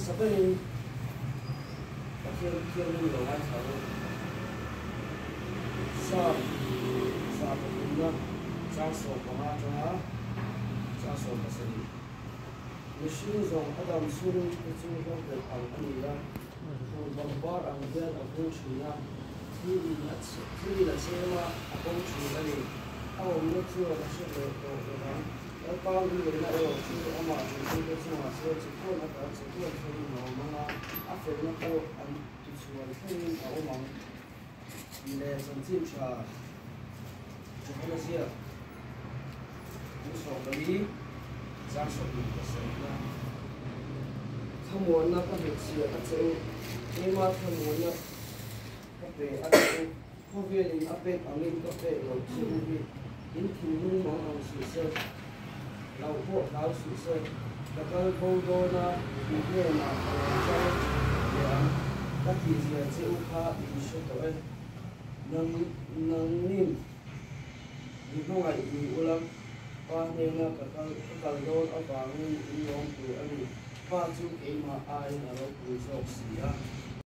Hmasa berin Pathian Thianghlim lo ngaithla ang u. Psalm 103 na chang 15 atanga chang 17. Mihring zawng a dam chhung te chu hlawhbelh ang a ni a, phur bangbar ang hian a vul thin a, thliin a thliin a chem a, a bo thin a ni. A awmna chuan a hre leh tawh lo vang. Lalpa rilrina erawh chu amah ṭuntute chungah chuan chatuan ata chatuan thlengin a awm ang a, a felna pawh an tichhuan thlengin a awm ang tih leh chanchin ṭha Johana ziak kum 14 chang 27 na thlamuanna ka hnutchhiah a che u, keimah thlamuanna ka pe a che u. Khawvelin a pek angin ka pek lo che u hi in thinlung mang ang suh se, hlauh pawh hlau suh se, ka kal bo dawn a, in hnenah ka lo kal leh ang, ka tihzia che u kha in hre tawh e. Nang nangnin mi hmangaih ni ula, Pa hnena ka kal ka kal dawn avangin in lawm tur a ni, Pa chu keimah aiin a ropui zawk si a.